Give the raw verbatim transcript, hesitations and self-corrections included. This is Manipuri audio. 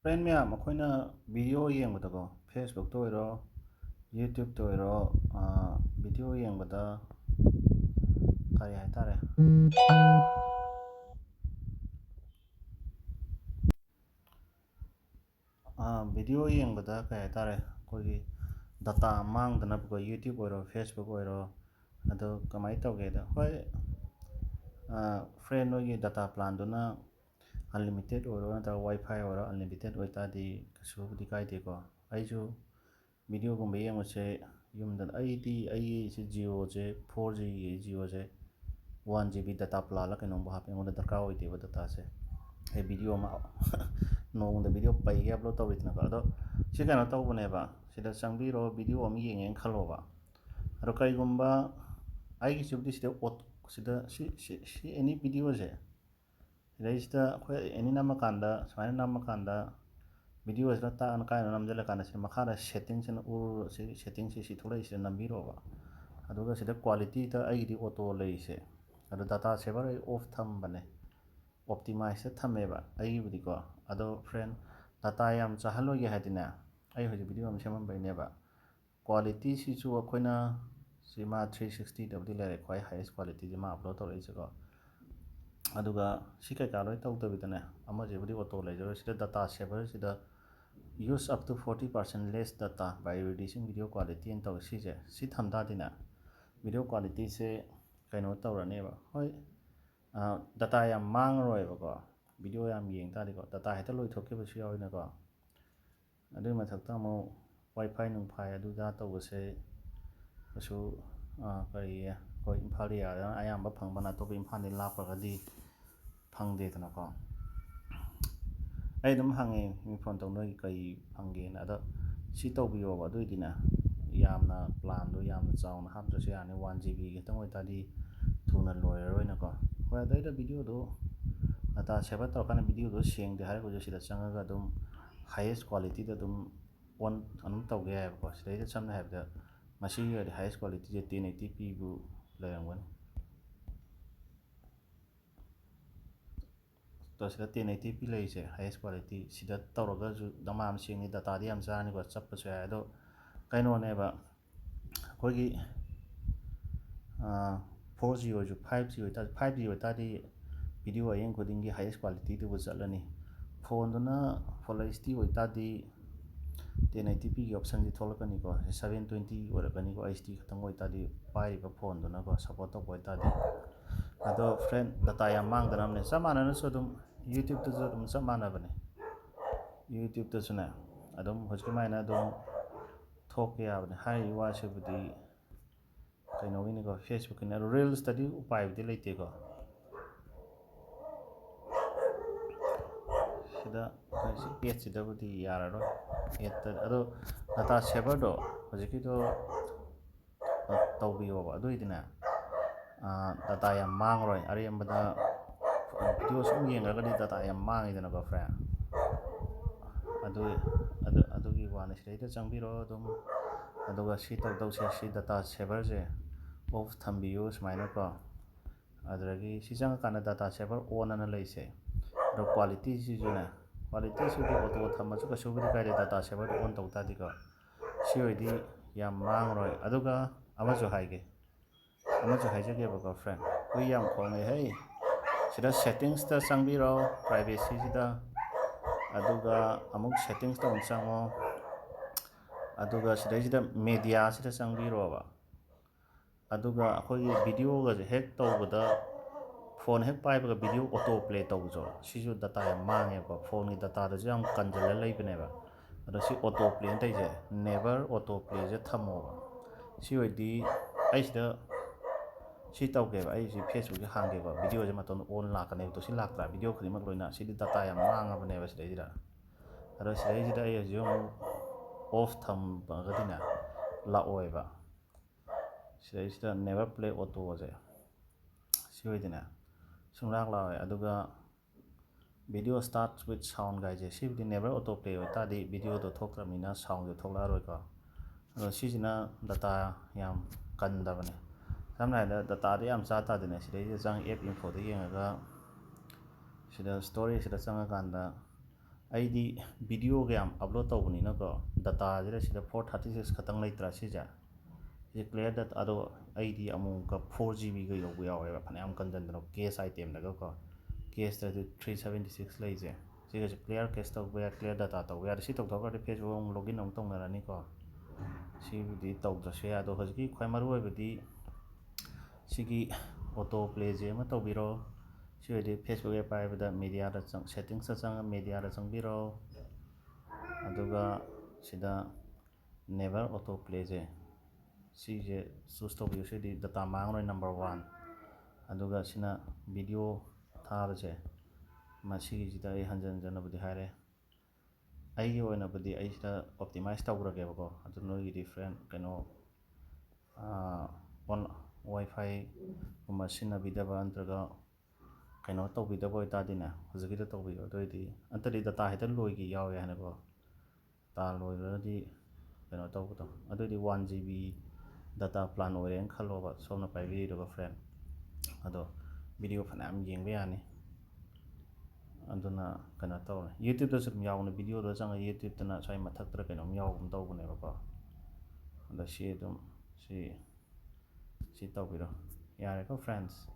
Friend ꯃꯌꯥꯝ, ꯑꯩꯈꯣꯏꯅ video ꯌꯦꯡꯕꯗꯀꯣ, Facebook-ꯇ ꯑꯣꯏꯔꯣ, YouTube-ꯇ ꯑꯣꯏꯔꯣ, video ꯌꯦꯡꯕꯗ ꯀꯔꯤ ꯍꯥꯏꯇꯥꯔꯦ, video ꯌꯦꯡꯕꯗ ꯀꯩ ꯍꯥꯏꯇꯥꯔꯦ, ꯑꯩꯈꯣꯏꯒꯤ data ꯃꯥꯡꯗꯅꯕꯀꯣ, YouTube ꯑꯣꯏꯔꯣ, Facebook ꯑꯣꯏꯔꯣ, ꯑꯗꯣ ꯀꯃꯥꯏꯅ ꯇꯧꯒꯦꯗ, ꯍꯣꯏ, friend ꯅꯣꯏꯒꯤ data plan-ꯗꯨꯅ unlimited ꯑꯣꯏꯔꯣ ꯅꯠꯇ꯭ꯔꯒ WiFi ꯑꯣꯏꯔꯣ unlimited ꯑꯣꯏꯇꯥꯔꯗꯤ ꯀꯩꯁꯨꯕꯨꯗꯤ ꯀꯥꯏꯗꯦꯀꯣ꯫ ꯑꯩꯁꯨ video-ꯒꯨꯝꯕ ꯌꯦꯡꯕꯁꯦ ꯌꯨꯝꯗ, ꯑꯩꯗꯤ ꯑꯩꯒꯤꯁꯦ Jio-ꯁꯦ, four G-ꯒꯤ Jio-ꯁꯦ, one G B data plan-ꯂ ꯀꯩꯅꯣꯝꯕꯨ ꯍꯥꯞꯄꯦ, ꯑꯩꯉꯣꯟꯗ ꯗꯔꯀꯥꯔ ꯑꯣꯏꯗꯦꯕ data-ꯁꯦ꯫ ꯑꯩ video ꯑꯃ ꯅꯣꯡꯃꯗ video ꯄꯩꯒꯦ upload ꯇꯧꯔꯤꯗꯅꯀꯣ꯫ ꯑꯗꯣ ꯁꯤ ꯀꯩꯅꯣ ꯇꯧꯕꯅꯦꯕ, ꯁꯤꯗ ꯆꯪꯕꯤꯔꯣ, video ꯑꯃ ꯌꯦꯡꯉꯦꯅ ꯈꯜꯂꯣꯕ꯫ ꯑꯗꯣ ꯀꯩꯒꯨꯝꯕ ꯑꯩꯒꯤꯁꯤꯕꯨꯗꯤ ꯁꯤꯗ ꯑꯣꯠ-, ꯁꯤꯗ ꯁꯤ, ꯁꯤ, ꯁꯤ any video-ꯁꯦ ꯁꯤꯗꯩꯁꯤꯗ ꯑꯩꯈꯣꯏ any ꯅꯝꯃꯀꯥꯟꯗ, ꯁꯨꯃꯥꯏꯅ ꯅꯝꯃꯀꯥꯟꯗ, video-ꯁꯤꯗ ꯇꯥꯛꯑꯅ ꯀꯥꯏꯅ ꯅꯝꯁꯤꯜꯂꯀꯥꯟꯗ ꯁꯤ ꯃꯈꯥꯗ setting-ꯁꯤꯅ ꯎꯔ-, ꯁꯤ setting-ꯁꯤ, ꯁꯤ ꯊꯣꯛꯂꯛꯏꯁꯤꯗ ꯅꯝꯕꯤꯔꯣꯕ꯫ ꯑꯗꯨꯒ ꯁꯤꯗ quality-ꯗ ꯑꯩꯒꯤꯗꯤ auto ꯂꯩꯔꯤꯁꯦ, ꯑꯗꯣ data saver ꯑꯩ off ꯊꯝꯕꯅꯦ, optimize-ꯇ ꯊꯝꯃꯦꯕ ꯑꯩꯒꯤꯕꯨꯗꯤꯀꯣ꯫ ꯑꯗꯣ friend, data ꯌꯥꯝ ꯆꯥꯍꯜꯂꯣꯏꯒꯦ ꯍꯥꯏꯗꯤꯅꯦ, ꯑꯩ ꯍꯧꯖꯤꯛ video ꯑꯃ ꯁꯦꯝꯃꯝꯕꯩꯅꯦꯕ, quality-ꯁꯤꯁꯨ ꯑꯩꯈꯣꯏꯅ ꯁꯤ ꯃꯥ three sixty-ꯗꯕꯨꯗꯤ ꯂꯩꯔꯦ, ꯈ꯭ꯋꯥꯏ highest quality-ꯁꯦ ꯃꯥ upload ꯇꯧꯔꯛꯏꯁꯦꯀꯣ꯫ ꯑꯗꯨꯒ ꯁꯤ ꯀꯩꯀꯥ ꯂꯣꯏ ꯇꯧꯗꯕꯤꯗꯅꯦ, ꯑꯃꯁꯤꯕꯨꯗꯤ auto ꯂꯩꯖꯔꯣꯏ, ꯁꯤꯗ data saver-ꯁꯤꯗ use up to forty percent less data by reducing video quality-ꯅ ꯇꯧꯋꯦ꯫ ꯁꯤꯁꯦ, ꯁꯤ ꯊꯝ ꯇꯥꯔꯗꯤꯅꯦ, video quality-ꯁꯦ ꯀꯩꯅꯣ ꯇꯧꯔꯅꯦꯕ꯫ ꯍꯣꯏ, data ꯌꯥꯝ ꯃꯥꯡꯉꯔꯣꯏꯕꯀꯣ, video ꯌꯥꯝ ꯌꯦꯡ ꯇꯥꯔꯗꯤꯀꯣ꯫ Data ꯍꯦꯛꯇ ꯂꯣꯏꯊꯣꯛꯈꯤꯕꯁꯨ ꯌꯥꯎꯋꯤꯅꯀꯣ꯫ ꯑꯗꯨꯒꯤ ꯃꯊꯛꯇ ꯑꯃꯨꯛ WiFi ꯅꯨꯡꯐꯥꯏ ꯑꯗꯨꯗ ꯇꯧꯕꯁꯦ ꯀꯩꯁꯨ, ꯀꯔꯤ, ꯑꯩꯈꯣꯏ ꯏꯝꯐꯥꯜ area-ꯗꯅ ꯑꯌꯥꯝꯕ ꯐꯪꯕꯅ, ꯑꯇꯣꯞꯄ ꯏꯝꯐꯥꯜꯗꯒꯤ ꯂꯥꯞꯄꯒꯗꯤ ꯐꯪꯗꯦꯗꯅꯀꯣ꯫ ꯑꯩ ꯑꯗꯨꯝ ꯍꯪꯉꯦ ꯃꯤ phone ꯇꯧ, "ꯅꯣꯏꯒꯤ ꯀꯔꯤ ꯐꯪꯒꯦꯅ?" ꯑꯗꯣ ꯁꯤ ꯇꯧꯕꯤꯌꯣꯕ, ꯑꯗꯨꯑꯣꯏꯗꯤꯅꯦ, ꯌꯥꯝꯅ plan-ꯗꯣ ꯌꯥꯝꯅ ꯆꯥꯎꯅ ꯍꯥꯞꯇ꯭ꯔꯁꯨ ꯌꯥꯔꯅꯤ, one G B ꯈꯤꯇꯪ ꯑꯣꯏꯇꯥꯔꯗꯤ ꯊꯨꯅ ꯂꯣꯏꯔꯔꯣꯏꯅꯀꯣ꯫ ꯍꯣꯏ, ꯑꯗꯩꯗ video-ꯗꯣ data saver ꯇꯧꯔꯀꯥꯟꯗ video-ꯗꯣ ꯁꯦꯡꯗꯦ ꯍꯥꯏꯔꯒꯁꯨ ꯁꯤꯗ ꯆꯪꯉꯒ ꯑꯗꯨꯝ highest quality-ꯗ ꯑꯗꯨꯝ on ꯑꯗꯨꯝ ꯇꯧꯒꯦ ꯍꯥꯏꯕꯀꯣ꯫ ꯁꯤꯗꯩꯗ ꯁꯝꯅ ꯍꯥꯏꯔꯕꯗ ꯃꯁꯤꯒꯤ ꯑꯣꯏꯔꯗꯤ highest quality-ꯁꯦ ten eighty P-ꯕꯨ ꯂꯩꯔꯝꯒꯅꯤ꯫ ꯁꯤꯗ ten eighty p ꯂꯩꯔꯤꯁꯦ, highest quality, ꯁꯤꯗ ꯇꯧꯔꯒꯁꯨ ꯗꯃꯥ ꯑꯃ ꯁꯦꯡꯅꯤ, data ꯗꯤ ꯌꯥꯝ ꯆꯥꯔꯅꯤꯀꯣ, ꯆꯞꯄꯁꯨ ꯌꯥꯏ꯫ ꯑꯗꯣ ꯀꯩꯅꯣꯅꯦꯕ, ꯑꯩꯈꯣꯏꯒꯤ four G ꯑꯣꯏꯔꯁꯨ, five G ꯑꯣꯏꯇꯥꯔꯗꯤ, five G ꯑꯣꯏꯇꯥꯔꯗꯤ video ꯑꯌꯦꯡ ꯈꯨꯗꯤꯡꯒꯤ highest quality ꯗꯨꯕꯨ ꯆꯠꯂꯅꯤ꯫ Phone ꯗꯨꯅ Full HD ꯑꯣꯏꯇꯥꯔꯗꯤ, ten eighty p ꯒꯤ option ꯁꯤ ꯊꯣꯛꯂꯛꯀꯅꯤꯀꯣ, seven twenty ꯑꯣꯏꯔꯛꯀꯅꯤꯀꯣ, HD ꯈꯛꯇꯪ ꯑꯣꯏꯇꯥꯔꯗꯤ, ꯄꯥꯏꯔꯤꯕ phone ꯗꯨꯅꯀꯣ, support ꯇꯧꯕ ꯑꯣꯏꯇꯥꯔꯗꯤ꯫ ꯑꯗꯣ friend, data ꯌꯥꯝ ꯃꯥꯡꯗꯅꯕꯅꯦ, ꯆꯞ ꯃꯥꯟꯅꯅꯁꯨ ꯑꯗꯨꯝ YouTube ꯇꯁꯨ ꯑꯗꯨꯝ ꯆꯞ ꯃꯥꯟꯅꯕꯅꯦ꯫ YouTube ꯇꯁꯨꯅꯦ, ꯑꯗꯨꯝ ꯍꯧꯖꯤꯛꯀꯤꯃꯥꯏꯅ ꯑꯗꯨꯝ ꯊꯣꯛꯄ ꯌꯥꯕꯅꯦ꯫ ꯍꯥꯏꯔꯤꯕ ꯋꯥꯁꯤꯕꯨꯗꯤ ꯀꯩꯅꯣꯒꯤꯅꯤꯀꯣ, Facebook ꯀꯤꯅꯤ꯫ ꯑꯗꯣ Reels ꯇꯗꯤ ꯎꯄꯥꯏꯕꯨꯗꯤ ꯂꯩꯇꯦꯀꯣ꯫ ꯁꯤꯗ ꯑꯩꯈꯣꯏ ꯁꯤ ad ꯁꯤꯗꯕꯨꯗꯤ ꯌꯥꯔꯔꯣꯏ꯫ Ad ꯇ, ꯑꯗꯣ data saver ꯗꯣ ꯍꯧꯖꯤꯛꯀꯤꯗꯣ ꯇꯧꯕꯤꯌꯣꯕ꯫ ꯑꯗꯨꯏꯗꯤꯅꯦ, data ꯌꯥꯝ ꯃꯥꯡꯉꯔꯣꯏ꯫ ꯑꯔꯦꯝꯕꯗ video ꯁꯨꯝ ꯌꯦꯡꯉꯒꯗꯤ data ꯌꯥꯝ ꯃꯥꯡꯉꯤꯗꯅꯀꯣ, friend꯫ ꯑꯗꯨ, ꯑꯗꯨ, ꯑꯗꯨꯒꯤ ꯋꯥꯅꯤ꯫ ꯁꯤꯗꯩꯗ ꯆꯪꯕꯤꯔꯣ ꯑꯗꯨꯝ꯫ ꯑꯗꯨꯒ ꯁꯤ ꯇꯧꯗꯧꯁꯦ, ꯁꯤ data saver ꯁꯦ off ꯊꯝꯕꯤꯌꯨ ꯁꯨꯃꯥꯏꯅꯀꯣ꯫ ꯑꯗꯨꯗꯒꯤ ꯁꯤ ꯆꯪꯉꯀꯥꯟꯗ data saver on ꯑꯅ ꯂꯩꯁꯦ꯫ ꯑꯗꯣ quality ꯁꯤꯁꯨꯅꯦ, quality ꯁꯤꯗꯤ auto ꯊꯝꯃꯁꯨ ꯀꯩꯁꯨꯕꯨꯗꯤ ꯀꯥꯏꯗꯦ, data saver ꯗꯣ on ꯇꯧ ꯇꯥꯔꯗꯤꯀꯣ꯫ ꯁꯤ ꯑꯣꯏꯗꯤ ꯌꯥꯝ ꯃꯥꯡꯉꯔꯣꯏ꯫ ꯑꯗꯨꯒ ꯑꯃꯁꯨ ꯍꯥꯏꯒꯦ, ꯑꯃꯁꯨ ꯍꯥꯏꯖꯒꯦꯕꯀꯣ, friend꯫ ꯍꯨꯏ ꯌꯥꯝ ꯈꯣꯡꯉꯦ ꯍꯩ꯫ ꯁꯤꯗ settings ꯇ ꯆꯪꯕꯤꯔꯣ, privacy ꯁꯤꯗ꯫ ꯑꯗꯨꯒ ꯑꯃꯨꯛ settings ꯇ ꯑꯃꯨꯛ ꯆꯪꯉꯣ꯫ ꯑꯗꯨꯒ ꯁꯤꯗꯩꯁꯤꯗ media ꯁꯤꯗ ꯆꯪꯕꯤꯔꯣꯕ꯫ ꯑꯗꯨꯒ ꯑꯩꯈꯣꯏꯒꯤ video ꯒꯁꯦ ꯍꯦꯛ ꯇꯧꯕꯗ, phone ꯍꯦꯛ ꯄꯥꯏꯕꯒ video auto play ꯇꯧꯕꯁꯨ, ꯁꯤꯁꯨ data ꯌꯥꯝ ꯃꯥꯡꯉꯦꯕꯀꯣ꯫ Phone ꯒꯤ data ꯗꯁꯨ ꯌꯥꯝ ꯀꯟꯁꯤꯜꯂ ꯂꯩꯕꯅꯦꯕ꯫ ꯑꯗꯣ ꯁꯤ auto play ꯅ ꯇꯧꯔꯤꯁꯦ, never auto play ꯁꯦ ꯊꯝꯃꯣꯕ꯫ ꯁꯤ ꯑꯣꯏꯗꯤ ꯑꯩ ꯁꯤꯗ ꯁꯤ ꯇꯧꯒꯦꯕ, ꯑꯩ ꯁꯤ Facebook ꯁꯦ ꯍꯥꯡꯒꯦꯀꯣ꯫ Video ꯁꯦ ꯃꯇꯣꯝꯗ on ꯂꯥꯛꯀꯅꯦꯕ꯫ ꯇꯣ ꯁꯤ ꯂꯥꯛꯇ꯭ꯔꯥ? Video ꯈꯨꯗꯤꯡꯃꯛ ꯂꯣꯏꯅ꯫ ꯁꯤꯗꯤ data ꯌꯥꯝ ꯃꯥꯡꯉꯕꯅꯦꯕ ꯁꯤꯗꯩꯁꯤꯗ꯫ ꯑꯗꯣ ꯁꯤꯗꯩꯁꯤꯗ ꯑꯩ ꯍꯧꯖꯤꯛ ꯑꯃꯨꯛ off ꯊꯝꯃꯒꯗꯤꯅꯦ, ꯂꯥꯛꯑꯣꯏꯕ꯫ ꯁꯤꯗꯩꯁꯤꯗ never play auto ꯁꯦ, ꯁꯤ ꯑꯣꯏꯗꯤꯅꯦ ꯁꯨꯡꯂꯥꯛ ꯂꯥꯛꯑꯣꯏ꯫ ꯑꯗꯨꯒ video starts with sound ꯒꯥꯏꯁꯦ, ꯁꯤꯕꯨꯗꯤ never auto play ꯑꯣꯏꯇꯥꯔꯗꯤ video ꯗꯣ ꯊꯣꯛꯇ꯭ꯔꯕꯅꯤꯅ sound ꯁꯦ ꯊꯣꯛꯂꯛꯑꯔꯣꯏꯀꯣ꯫ ꯑꯗꯣ ꯁꯤꯁꯤꯅ data ꯌꯥꯝ ꯀꯟꯗꯕꯅꯦ꯫ ꯁꯝꯅ ꯍꯥꯏꯔꯕꯗ data ꯗ ꯌꯥꯝ ꯆꯥ ꯇꯥꯔꯗꯤꯅꯦ, ꯁꯤꯗꯩꯁꯤꯗ ꯆꯪ app info ꯗ ꯌꯦꯡꯉꯒ ꯁꯤꯗ ꯁ꯭ꯇꯣꯔꯦꯖꯁꯤꯗ ꯆꯪꯉꯀꯥꯟꯗ, ꯑꯩꯗꯤ ꯚꯤꯗꯤꯑꯣꯒ ꯌꯥꯝ ꯑꯞꯂꯣꯗ ꯇꯧꯕꯅꯤꯅꯀꯣ, ꯗꯇꯥꯁꯤꯗ ꯁꯤꯗ ꯐꯣꯔ ꯊꯥꯔꯇꯤ ꯁꯤꯛꯁ ꯈꯛꯇꯪ ꯂꯩꯇ꯭ꯔꯥ ꯁꯤꯁꯦ? ꯁꯤ ꯀ꯭ꯂꯤꯌꯥꯔ ꯗꯇꯥ꯫ ꯑꯗꯣ ꯑꯩꯗꯤ ꯑꯃꯨꯛꯀ ꯐꯣꯔ ꯖꯤ ꯕꯤꯒ ꯌꯧꯕ ꯌꯥꯎꯋꯦꯕ, ꯐꯅꯌꯥꯝ ꯀꯟꯖꯟꯗꯅ ꯀꯦꯁ ꯑꯥꯏꯇꯦꯝꯗꯒꯀꯣ꯫ ꯀꯦꯁꯇꯗꯤ ꯊ꯭ꯔꯤ ꯁꯕꯦꯟꯇꯤ ꯁꯤꯛꯁ ꯂꯩꯁꯦ, ꯁꯤꯒꯁꯦ ꯀ꯭ꯂꯤꯌꯥꯔ ꯀꯦꯁ ꯇꯧꯕ ꯌꯥꯏ, ꯀ꯭ꯂꯤꯌꯥꯔ ꯗꯇꯥ ꯇꯧꯕ ꯌꯥꯔꯦ꯫ ꯁꯤ ꯇꯧꯊꯣꯛꯈ꯭ꯔꯗꯤ ꯐꯦꯁꯕꯨꯛ ꯑꯃꯨꯛ ꯂꯣꯒꯏꯟ ꯑꯃꯨꯛ ꯇꯧꯅꯔꯅꯤꯀꯣ꯫ ꯁꯤꯕꯨꯗꯤ ꯇꯧꯗ꯭ꯔꯁꯨ ꯌꯥꯏ꯫ ꯑꯗꯣ ꯍꯧꯖꯤꯛꯀꯤ ꯈ꯭ꯋꯥꯏ ꯃꯔꯨ ꯑꯣꯏꯕꯗꯤ ꯁꯤꯒꯤ ꯑꯣꯇꯣ ꯄ꯭ꯂꯦꯁꯦ ꯑꯃ ꯇꯧꯕꯤꯔꯣ꯫ ꯁꯤ ꯑꯣꯏꯔꯗꯤ ꯐꯦꯁꯕꯨꯛ ꯑꯦꯞ ꯄꯥꯏꯕꯗ ꯃꯦꯗꯤꯌꯥꯗ ꯆꯪ, ꯁꯦꯠꯇꯤꯡꯁꯇ ꯆꯪꯉ ꯃꯦꯗꯤꯌꯥꯗ ꯆꯪꯕꯤꯔꯣ꯫ ꯑꯗꯨꯒ ꯁꯤꯗ ꯅꯦꯕꯔ ꯑꯣꯇꯣ ꯄ꯭ꯂꯦꯁꯦ, ꯁꯤꯁꯦ ꯆꯨꯁ ꯇꯧꯕꯤꯌꯨ꯫ ꯁꯤꯗꯤ ꯗꯇꯥ ꯃꯥꯡꯉꯔꯣꯏ, ꯅꯝꯕꯔ ꯋꯥꯟ꯫ ꯑꯗꯨꯒ ꯁꯤꯅ ꯚꯤꯗꯤꯑꯣ ꯊꯥꯕꯁꯦ, ꯃꯁꯤꯒꯤꯁꯤꯗ ꯑꯩ ꯍꯟꯖꯟ ꯍꯟꯖꯟꯅꯕꯨꯗꯤ ꯍꯥꯏꯔꯦ꯫ ꯑꯩꯒꯤ ꯑꯣꯏꯅꯕꯨꯗꯤ ꯑꯩ ꯁꯤꯗ ꯑꯣꯞꯇꯤꯃꯥꯏꯁ ꯇꯧꯈ꯭ꯔꯒꯦꯕꯀꯣ꯫ ꯑꯗꯨ ꯅꯣꯏꯒꯤꯗꯤ ꯐ꯭ꯔꯦꯟ, ꯀꯩꯅꯣ, ꯑꯣꯟ, ꯋꯥꯏꯐꯥꯏꯒꯨꯝꯕ ꯁꯤꯖꯤꯟꯅꯕꯤꯗꯕ ꯅꯠꯇ꯭ꯔꯒ ꯀꯩꯅꯣ ꯇꯧꯕꯤꯗꯕ ꯑꯣꯏꯇꯥꯔꯗꯤꯅꯦ, ꯍꯧꯖꯤꯛꯀꯤꯗꯣ ꯇꯧꯕꯤꯌꯣ꯫ ꯑꯗꯨꯑꯣꯏꯗꯤ ꯅꯠꯇ꯭ꯔꯗꯤ ꯗꯇꯥ ꯍꯦꯛꯇ ꯂꯣꯏꯒꯤ ꯌꯥꯎꯋꯦ ꯍꯥꯏꯅꯀꯣ꯫ ꯗꯇꯥ ꯂꯣꯏꯈ꯭ꯔꯒꯗꯤ ꯀꯩꯅꯣ ꯇꯧꯕꯗꯣ, ꯑꯗꯨꯑꯣꯏꯗꯤ one G B data plan ꯑꯣꯏꯔꯦꯅ ꯈꯜꯂꯣꯕ, ꯁꯣꯝꯅ ꯄꯥꯏꯕꯤꯔꯤꯗꯨꯒ ꯐ꯭ꯔꯦꯟ꯫ ꯑꯗꯣ ꯚꯤꯗꯤꯑꯣ ꯐꯅꯌꯥꯝ ꯌꯦꯡꯕ ꯌꯥꯅꯤ꯫ ꯑꯗꯨꯅ ꯀꯩꯅꯣ ꯇꯧꯔꯦ, ꯌꯨꯇ꯭ꯌꯨꯕꯇꯁꯨ ꯑꯗꯨꯝ ꯌꯥꯎꯕꯅꯦ꯫ ꯚꯤꯗꯤꯑꯣꯗ ꯆꯪꯉ ꯌꯨꯇ꯭ꯌꯨꯕꯇꯅ ꯁ꯭ꯋꯥꯏ ꯃꯊꯛꯇꯔ ꯀꯩꯅꯣꯝ ꯌꯥꯎꯕꯒꯨꯝ ꯇꯧꯕꯅꯦꯕꯀꯣ꯫ ꯑꯗꯣ ꯁꯤ ꯑꯗꯨꯝ, ꯁꯤ, ꯁꯤ ꯇꯧꯕꯤꯔꯣ꯫ ꯌꯥꯔꯦꯀꯣ ꯐ꯭ꯔꯦꯟꯁ꯫